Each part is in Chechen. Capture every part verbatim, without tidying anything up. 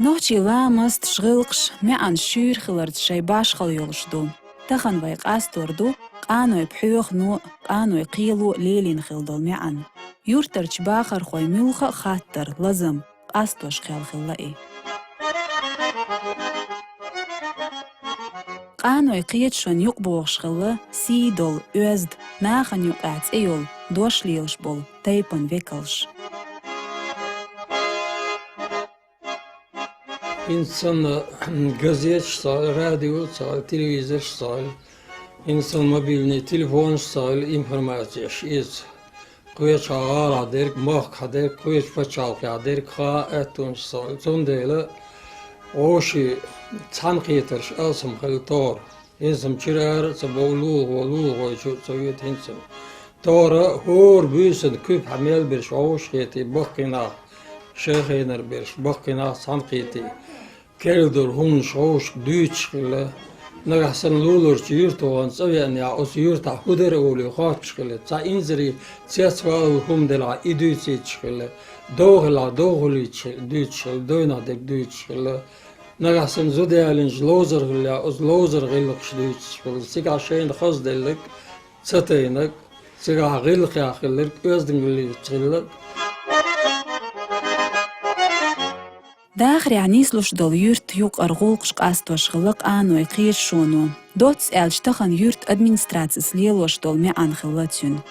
Нохчийн ламасташ, гӀиллакхаш, маьӀанаш шуьйра хиларца шоай башхал йолаш ду. Тахан вай къастор ду къаной пхьоьхано а, къаной кхело а лелийна хила дола маьӀан. Юртарча бахархой муьлхха а хаттар, лазам, къастош кхел хилла и. Къаной кхеташонна юкъебохаш хилла сий дола, оьзда, нахана юкъахь цӀе йола, дош лелаш бола тайпан векалш. ХӀинца санна газеташ ца хилла, радио ца хилла, телевизорш ца хилла, хӀинца санна мобильный телефонаш ца хилла, информацеш иза кхечахьа гӀалахь дерг, махкахьа дерг, кхечу пачхьалкхехь дерг хаа аьттонаш ца хилла. Цундела вовшийн цхьаьнакхетарш алсам хилла тохара. ХӀинца-м чуьра ара а ца бов, лулахо лулахочо а ца воьду хӀинца-м. Тохара хӀора буьйсанна куьпахь мел берш вовшахкхетий баккхий нах, шайх хенара берш баккхий нах цхьаьнакхетий, керла долу хӀуманаш вовшашка дуьйцуш хилла. Нагахь санна луларчу юьртахонна цӀа веанехь, оцу юьртахь хӀун дара олий хоттуш хилла. Цхьа инзаре цецваллал хӀума делахь, и дуьйцуьйтуш хилла. Дов хилахь, дов хуьлуьйтуш хилла, дуьйцуш хилла, девнах дерг дуьйцуш хилла. Нагахь санна зуда ялийнчу ловзар хиллехь, оцу ловзаран гӀиллакхаш дуьйцуш хилла. Цигахь шайна хазделларг, ца тайнарг, цигахь гӀиллакхехь хилларг, оьздангаллица хилларг. Дахарехь нислуш долу юьртан юкъара гӀуллакхаш къастош хилла къаной кхеташоно. Доцца аьлча, тахана юьртан администрацис лелош долу маьӀан хилла цуьнан.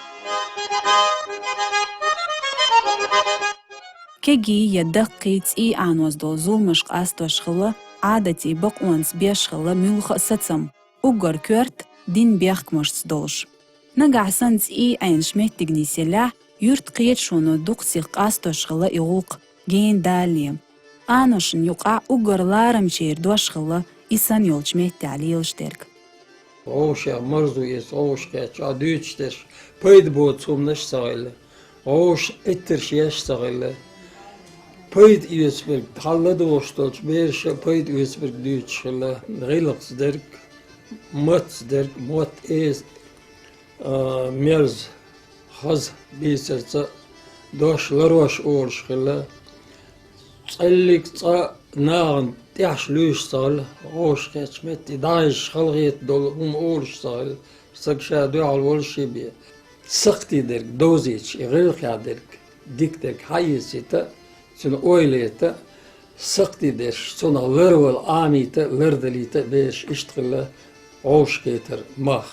Кегий я даккхий цӀий Ӏаноз долу зуламаш къастош хилла, Ӏадатийн бакъонца беш хилла муьлхха а сацам, уггар коьрта динан бехкамашца долуш. Нагахь санна цӀий Ӏенаш меттиг нисъеллехь, юьртан кхеташоно дукха сиха къастош хилла и гӀуллакх гена далале. Къаношна юкъахь уггар ларамчеран дош хилла и санна йолчу меттехь лелаш дерг. Вовшех марзо эца, вовшахкхетча, дуьйцуш дерш пайда боцу хӀуманаш а ца хилла. Вовшах Ӏиттарш еш а ца хилла. Пайда оьцург, хьалха ладугӀуш долчу бераша пайда оьцург дуьйцуш хилла. ГӀиллакхца дерг, матца дерг, мотт, эца, а, мерза, хаза бийцарца дош ларош олуш хилла. ЦӀеллиг цкъа а нахана тӀехьаш луьйш ца хилла, вовшахкхетча метте дӀахьаьжча халахета долу хӀума олуш ца хилла, стаг ша дуьхьал волуш а бен. Сакхтий дерг довзийташ, и гӀиллакхехь дерг, дика дерг хьаэцийта, цуьнан ойла йита, сакхтий дерш, цунах ларвала Ӏамийта, лардалийта бераш, иштта хилла вовшахкхетар мах.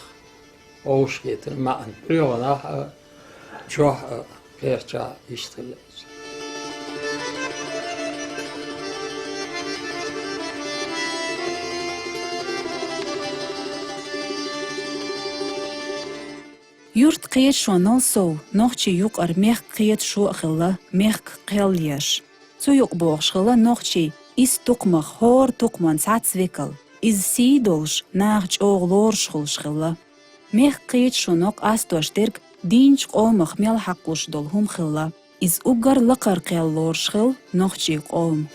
Вовшахкхетар маьӀна пхьоьханахь а, чохь а, кхерчахь а иштта хилла иза. Юьртан кхеташонал сов, нохчийн юкъара мехкан кхеташо а хилла, мехкан кхел еш. Цу юкъа бохуш хилла нохчийн исс тукхамах хӀора тукхаман цхьацца векал. Иза сий долуш, наха чӀогӀа лоруш хуьлуш хилла. Мехкан кхеташоно къастош дерг дийначу къомах мел хьакхалуш долу хӀума хилла. Иза уггар лакхара кхел лоруш хилла нохчийн къоман.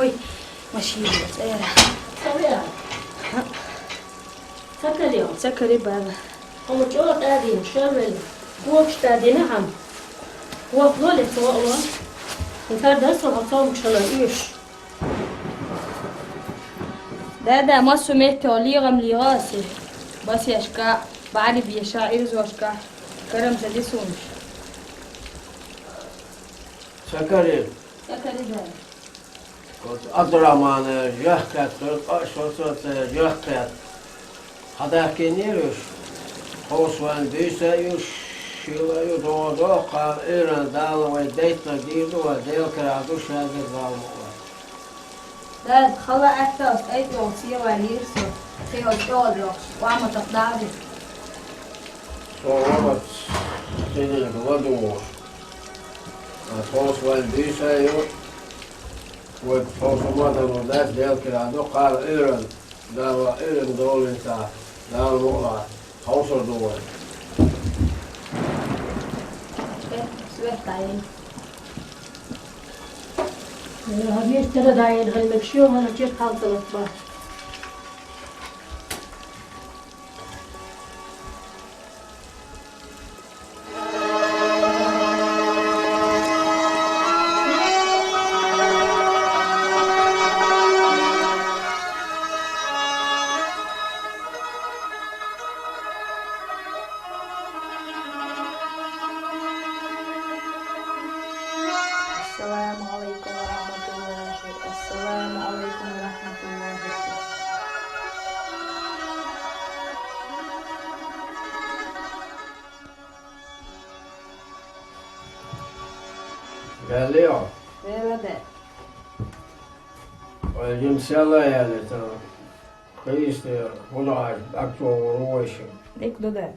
Ой, машина цӀера. Ца каре? Ца каре, баба. Хьо чӀогӀа тӀадийна, шарвелла. Когаш тӀадийна хьан? Вохло ле цо ло. Ин кар дан со хьо цомгушалла уьш. Да-да, массо метте легӀам легӀа аси. Басешка, бӀаьри беша, ирзошка. Карам ца ди сунаш. Ца каре? Ца каре, да. Оцу Абдурахмана жоьхкхетта хуьлу, къа а шо цо ца жоьхкхетта. Хьадаьхкинера уьш. Ховса вайн буьйса а ю, шила а ю, догӀа доккха, Ӏуьйранна Дала вай дайтта гийр ду, вай Делан карахь ду, шаьргара Дала ма вай. Дада, хала аьтту ас тӀайтӀогӀа цевай лийра со, цевай чӀогӀа доьхуш, къоматах дагӀа. Со вац, Динега ладугӀуш. А тховса вайн дийша ю, вай тховса ма дан дац, делкира ду, кхара Ӏуьйран, Дала Ӏуьйран довлийта, Дала мукъа, тховсар ду вай. Свет дӀаен. Э, хьан вестара дӀаен, хьан мегаш ю, хьан чир хьалцалаппа. السلام عليكم ورحمة الله. السلام عليكم ورحمة الله. Ваьллий хьо? Ваьлла да. Вай жимма сел а яьлла, Христа хӀудаӀаш дӀачувогӀур ву вайшимма. Дика ду, дада.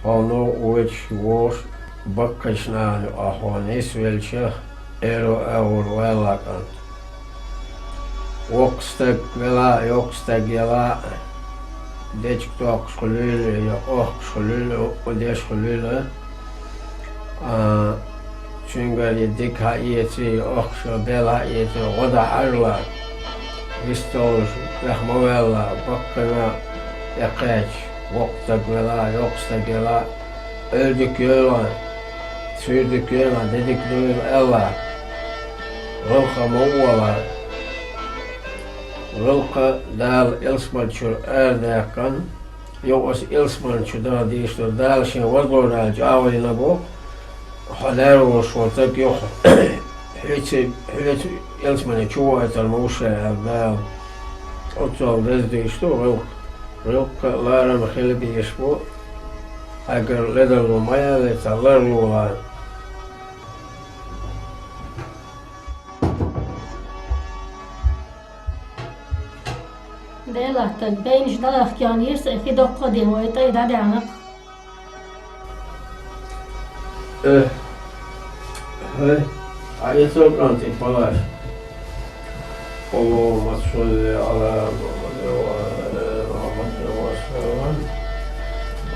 Хьо новкъа воьдуш вогӀуш баккхийчу нахана юкъахь хьо нисвелча, эро агӀор валла кӀант. Воккха стаг вела а, йоккха стаг яла а, дечиг токкхуш хуьлийла я охкуш хуьлийла, хӀуъа деш хуьлийла, а, цуьнгара я дика хьаэций, я охкуш бел хьаэций, гӀо дан Ӏарла, вистолуш, тӀех ма ваьлла, баккхийна тӀекхаьчча, воккха стаг вела а, йоккха стаг яла а, Ӏуьйре дика йойла, суьйре дика йойла, де дика дуйла аьлла, гӀиллакхе ма вала. ГӀиллакх Дала ялсамани чуьра арадаьккхина, юха аса ялсамани чу даха дезаш долу Дала шен возлур аьлла чӀагӀвина бу, хьо лаьрволуш волу стаг юха хьоьца, хьоьца ялсамани чу воуьйтур ма ву ша аьлла Дала. Оццул деза дезаш ду гӀиллакх. ГӀиллакх ларам хила безаш бу, хьайгара ледарло ма яллий, цхьа ларло лара. Делахь тан, бейнаш дӀалахкехь, йиса хи доккха а дина, вай тӀе дӀадаьхьна-кх. Э, хӀай, Ӏа эцо кӀанте палаш. اللهم صل على محمد وعلى آل محمد وسلم.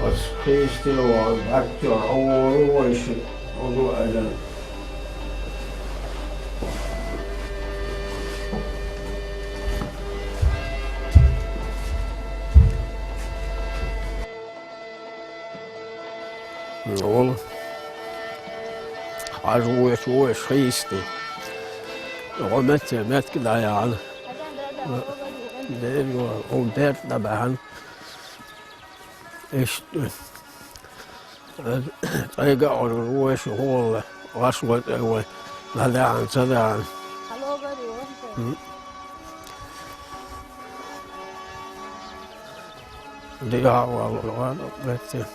Оцу Христе ван бӀаьргчохь Ӏур ву вайшиъ, хӀун ду аьлла. Вала. Хьажа вочу вочу хийсти. ГӀо меттиг меттиг дӀаяхьана. Дера йо, хӀума берда дӀабаьхьана. Иштта. ТӀайга а Ӏуьйр ву вай шу гӀолла. Ваш вай тӀе вай. ДӀадаьхьана, ца даьхьана. М. Дигахь а валло, ван а гӀетте.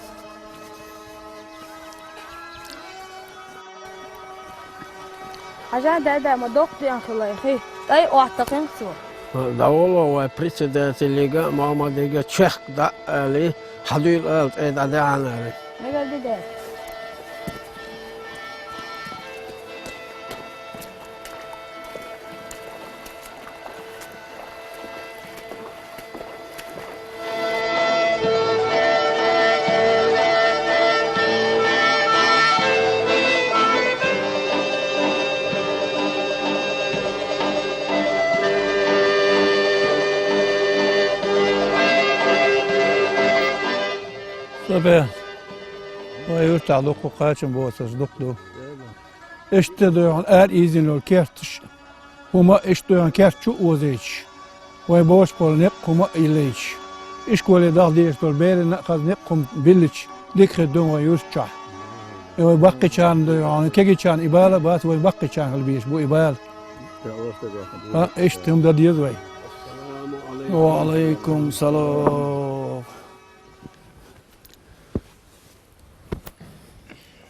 Хьажа, даьда, ма доккха деана хилла хи. ТӀай охьатакхина цо. ДӀаволо вай председателига а, Мохьмадига а чехка дӀа а алий, хьадуьйла ала, тӀай дӀадаьхьана аьлла. Мегар ду, даьда. Со бен, вайн юьртахь дуккха кхачам боцурш дуккха ду. Иштта дуй хьуна ара ийзина йолу керташ, хӀума а иштта дуй хьуна керт чу а озуьйтуш, вайн бошхо некъ хӀума а йиллийтуш, ишколе даха дезаш долу берана а хаза некъ хӀума биллича, дика хир ду вайн юьртахь. И вайн баккхийчарна дуй хьуна, кегийчарна и бала а бац, вайн баккхийчарна хила безаш бу и бала. ХӀан, иштта хӀума дан деза вай. Ва Ӏалайкум салам.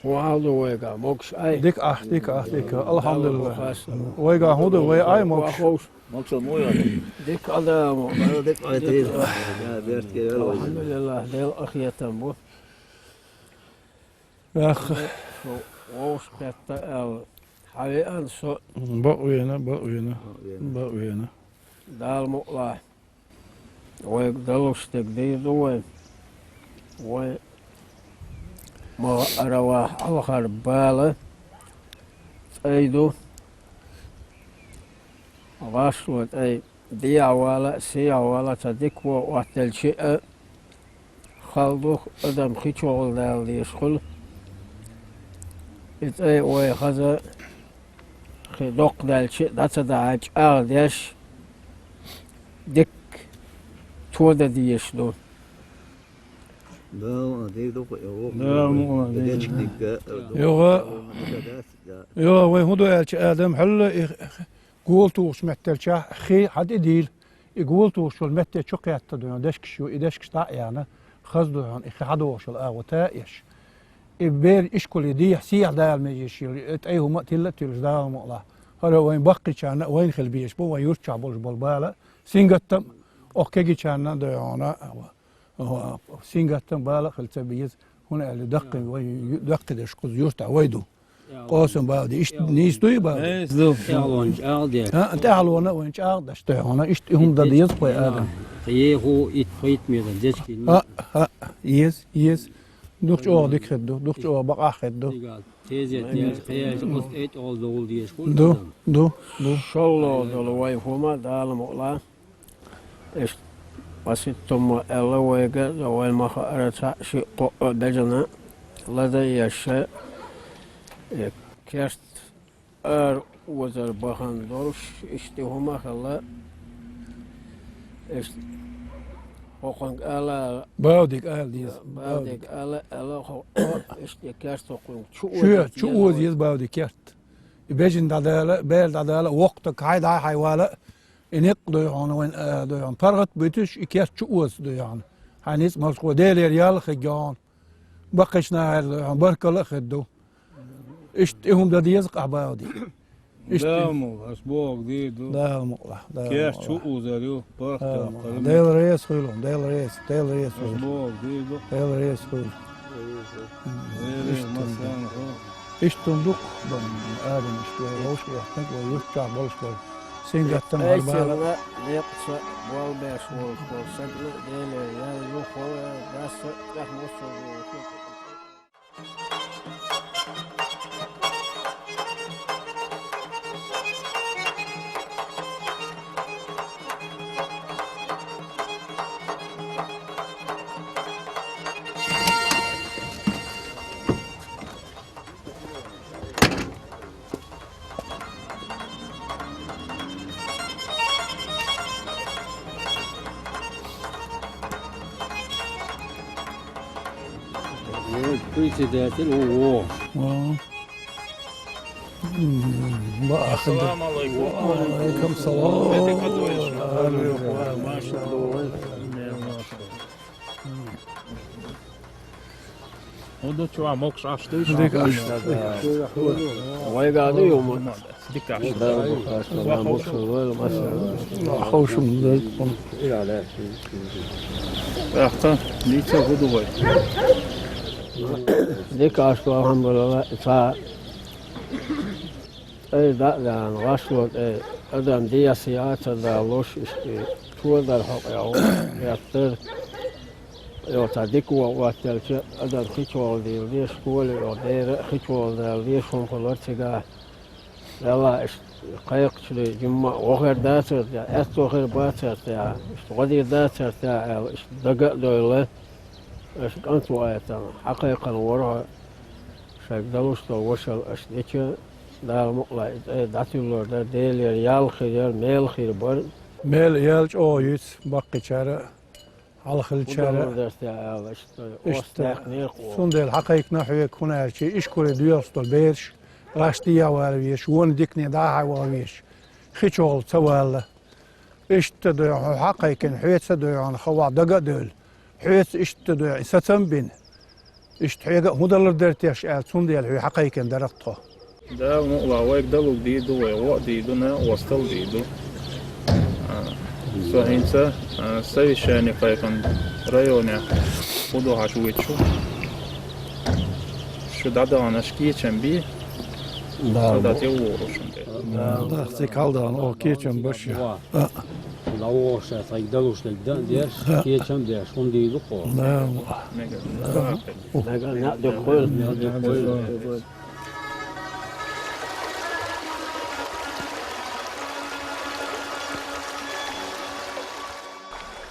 Хьо хьал ду вайга, могуш Ӏай. Дика Ӏа, дика Ӏа, дика. Алхьамдулиллахь. Вайга хӀун ду, вай Ӏай могуш. Мацо муя. Дика Ӏа да, мо. Дика Ӏа да. Алхьамдулиллахь, Дела къахетам бу. Ях. Шо вовш кхетта аьлла. Хьавеана со. Бакъвена, бакъвена, бакъвена. Дала мукълахь. Вай далуш стаг дийр ду вай. Вай ма арава хьалхар бала цӀай ду. ГӀашло тӀай дехьа вала, сехьа вала, ца дика во оттелчи а, хала дух адам хи чугӀал дала деш хуьлу. И цӀай вай хаза хи доккха даьлчи а, дӀа ца дахьа чӀагӀдеш, дикка тода дезаш ду. Да, дийр ду кху, Да, мо, дийр ду. Йога, йога, вай хӀун ду аьлча, Адам, хьалла и гул тухуш меттелча, хи хьа тӀе дийла. И гул тухуш йолу метте чу кхетта ду, дешкаш ю, и дешкаш дӀа а яна, хаза ду хьуна, и хи хьадогӀуш йолу агӀо та а еш. И бер ишкуле дехьа, сехьа дала меже шийла, и тӀай хӀума а тилла а тилуш Дала мукълахь. ХӀара вайн баккхийчарна а вайна хила безаш бу, вайн юрт чохь болуш болу бала а, сингаттам а, окху кегийчарна а ду хьуна, сингаттам а, бала а хила ца беза, хӀунда аьлча даккхий вайн ю-, даккхий дерш кхуза юртахь вай ду. Къосам бала де, иштта нийса дуй бала де? Нийса ду. ТӀаьхьалончу агӀ де. А, тӀаьхьалона а вайн чӀагӀдаш тӀе хьуна, иштта и хӀума дан деза кхой адам. Ткъа еху итт-пхийтта метр дечкина. А, а, еза, еза. Дукха чӀогӀа дика хир ду, дукха чӀогӀа бакъахь хир ду. Тезет деш, кхаьчча, оцу тӀе тӀехула довла дезаш хуьлу адам. Ду, ду, ду. ШолгӀа долу вай хӀума Дала мукълахь. Иштта, маситтамма аьлла вайга, вай ма хаара цхьаъ шиъ кхоъ а бежана, лада еш, э, керт ара озар бахана долуш, иштта хӀума хилла, иштта, хӀокхуьнга ала, Бавдиг ала деза. Бавдиг ала, ала, хӀо-, иштта керт хӀокхуьнга чу оза, чу оза еза Бавдиг керт. И бежана дӀадала, бер дӀадала, воккха стаг хьай дӀа а хьай вала, и некъ дуй хьуна вайн, а, дуй хьуна. ПаргӀат буьтуш, и керт чу оза дуй хьуна. Хьайн ницкъ маршо Делера ял а хир ду хьуна. Баккхийчу нахера дуй хьуна, баркалла а хир ду. Иштта и хӀума дан деза къа бала де. Иштта. Дала мукъ, ас боху дийр ду. Дала мукълахь, Дала мукълахь. Керт чу озар ю, паргӀат Дала мукълахь. Дела реза хуьлу, Дела реза, Дела реза хуьлу. Ас боху дийр ду. Дела реза хуьлу. Иштта хӀума ду. Иштта хӀума ду-кх, бан, Адам, иштта вай вовшахъяьхнарг, вай юрт чохь болуш болу. Сингаттам хьара бала. Айсалла, некъаца болх беш волуш болу сагна а Деле ял ю, хӀора дас а тӀехь муссо а волуш. Председатель, о, о. Ва. М, ва ахир. Ассаламу алайкум. Ва алайкум салам. Бедик Адоевич. Амин. Машалла. ХӀун ду чу а могуш Ӏаш дуй? Дика Ӏаш. Вайга ду юман. Дика Ӏаш. Да, бухаш, да, бухаш, вай, машалла. Ховшум ду. Ахта, ница хӀун ду вай? Дика Ӏаш, алхьамдулиллахӀ, ца. Ай, да, да, гӀашло, ай, адам дехьа-сехьа ца далуш, иштта, тодар хьокъехь, гӀеттар. Йо, цхьа дика вон оттаелча, адам хи чугӀала дийла деза, школе йо, дера а хи чугӀала дала деза, хӀума хилар цигахь. Делахь иштта кхайкхачуьра жимма а гӀо хир дацара те, аьтто хир бацара те, иштта гӀо дийр дацара те аьлла, иштта дага а довла, аша кӀант ву айта, хьакхайкхина вара хьо, шайга далуш долу вашалла аша дича, Дала мукъалахь и цӀе дӀатуьллур дара, Делера ял хир яра, мел хир бара. Мел ял чӀогӀа юьйцу баккхийчара. Хьалхалчара. Иштта, цундела хьакхайкхина хьоьга, хӀунда аьлча ишколе доьлхуш долу бераш, гӀаш дехьа вала везаш, вон дикане дӀа а хьа вала везаш, хи чугӀала ца вала. Иштта дуй хьо хьакхайкхина, хьоьца дуй хьуна хавахь дага а девлла. Хьоьца иштта дуй и сацам а бина. Иштта хьоьга а хӀун далар дара теш аьлла, цундела хьоьга хьакхайкина дара-кх тхо. Дала мукъалахь вайга далург дийр ду вай, гӀо а дийр ду, накъостал а дийр ду. А, со хӀинца, а, совещание кхайкхина районехь, хӀун ду хьажа вуьйцу шу. Шу дӀадаханаш кечам бий, да, со дӀа тӀе вогӀур шуна тӀе. Да, да, цига хьалдахана, оха кечам беш я. А. ДӀавогӀуш ша, тхайга далуш дерг дан а деш, кечам а беш, хӀунда дийр ду-кх оха? Да. Мега. Нагахь дукха хуьлу.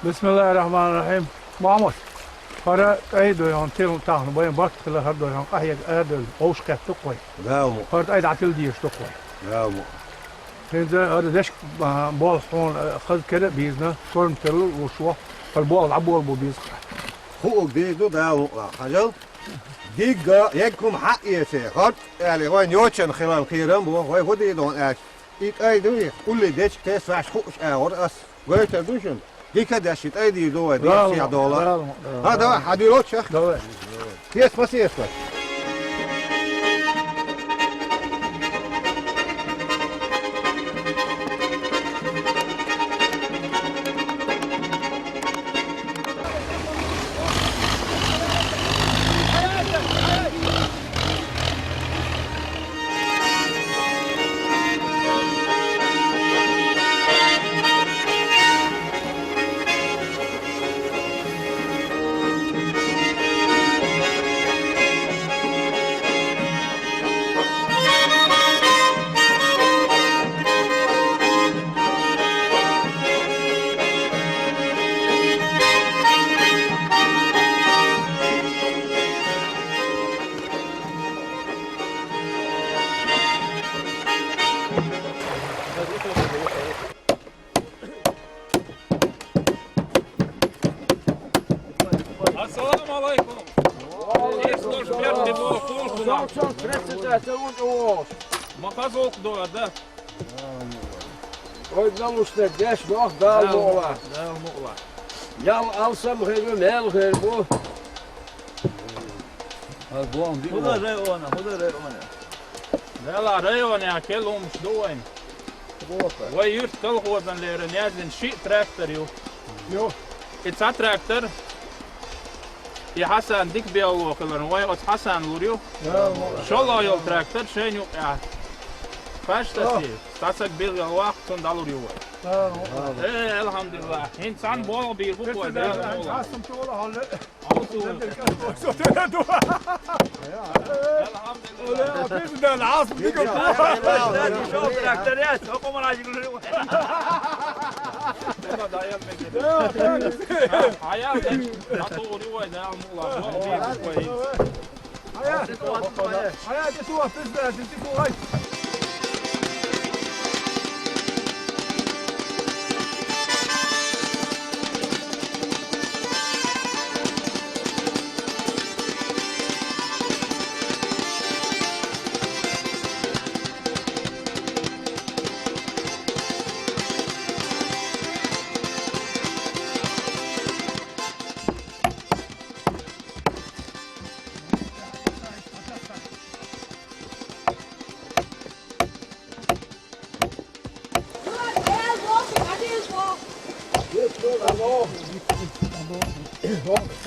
Бисмиллахир-рахманир-рахим. Мохьмад, хӀара тӀай дойгӀан тилла тахана вайн барт хилла, хӀара дойгӀан къахьега арадевлла вовшахкхетта ду-кх вай. Дала мукъ. ХӀара тӀай дӀатилла дезаш ду-кх вай. Дала мукъ. ХӀинца хӀара дешка, а, болх хьуна, а, хаза кара а бийзина, форма тилла луш ву, хӀара болх дӀаболабо беза-кх. Хууг дийр ду, Дала мукъ, хьажал. Дигга, еггум хьаэций, хӀорд аьлла, вайн йочана хиларна кхерам бу, вай хӀун дийр ду аьлча, и тӀай ду, и улле дечка тесваьш хууш агӀор ас. Гойтар ду шуна? Дика деш и тӀай дийр ду вай, дийр сехьа дола. Дала, дала. ХӀа, давай, хьан дийр оццах? Давай. Тес, ма сес вай. Ассаламу алейкум. Ва алейкум салам. Ма хаза укх доа, да? Ой, галушнаг деш вах, Дала мукъла. Дала мукъла. Ял алсам хир бу, мел хир бу. ХӀун ду района, хӀун ду района? Дала районехь керла хӀумаш ду вайн. Вай юьртан колхозан леррина яздина шиъ трактор ю. Ю. И цхьа трактор, и Хьасан дика белло хиларна, вай оцу Хьасана лур ю. ШолгӀа йолу трактор шайна юкъехь. Хьаьжча, цхьа саг билггал ваккха, цунна дӀалур ю вай. Э, алхьамдулиллахь. ХӀинца цхьаьна болх бийр бу вай, Дала мукъла.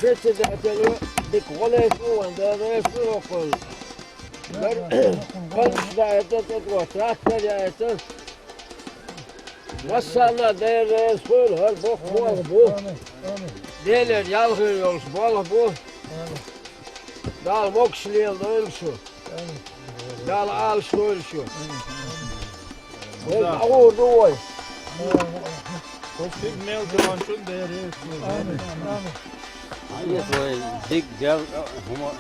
Председатель, дика гӀоле шу ван, да, да, шу рокъон. Дар, панч да, это, это, вот, трактор, я, это. Массарна а Дела реза хуьлда, хӀара боккха болх бу. Делера ял хир йолуш болх бу. Дала могуш леладойла шу. Дала Ӏалашдойла шу. Вай дӀагӀур ду вай. Шуьга мел догӀун шун Дела реза хуьлда. Амин. Амин. Вай дика дел хӀума.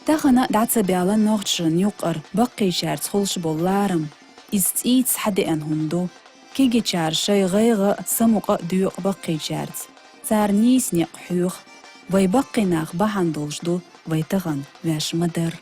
Тахана а дӀа ца баьлла нохчашна юккъара баккхийчаьрца хуьлуш болу ларам. Иза цӀийца схьадеана хӀума ду. Кегийчар шоай гӀайгӀа а, самукъа а доакъ баккхийчарца. Цар нийса некъ хьоьху. Вай баккхий нах бахьана долуш ду вай тахана ваьш ма-дарра.